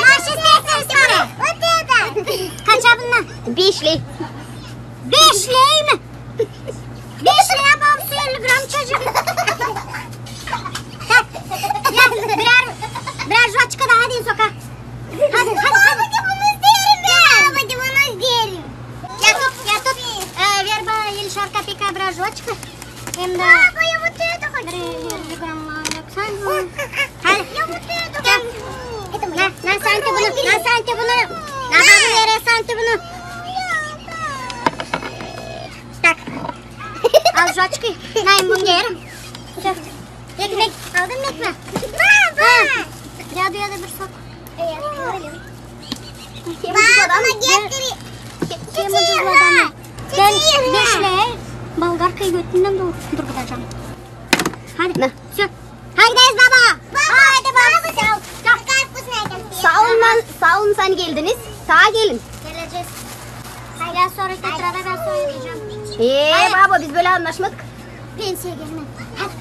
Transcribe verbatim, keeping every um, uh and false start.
Maaş isteersiniz para? Kaça bunnar? Beşley. Beşley mi? Beşley, ama hepsi elli gram çocuk. Ya, ya, birer, birer jvaçka da hadi soka. Hadi, hadi, hadi. Baba, bunu isteerim ben. Baba, bunu isteerim. Ya tut, ya tut. E, ver bana elişer kapeka birer jvaçka. Hem dä... Baba, ya вот это хочу. Birer elli gramlar yok. Sen bu... Hadi. Я вот это хочу. Na, na, sen te bunu, na, sen te bunu. Na, bana ver, sen te bunu. Так. Al jvaçkayı. Na, hem bunu geerim. Ekmek. Aldın mı ekmeyi? Baba! Ha. Ya da, ya da bir sok. Baba, getir. Kim ucuz adam? Ben beşley bolgarkayı götündän dur, durgudacam. Hadi. Na. Всё. Hadi gideriz, baba. Baba, hadi, baba. Sağ ol. Sağ olun, sağ olun, sän geldiniz. Saa gelin. Gelecez. Ya sora tekrar, ben sora geleceğim. Ee, baba, biz bölä annaşmadık. Pensiya gelmem. Hadi.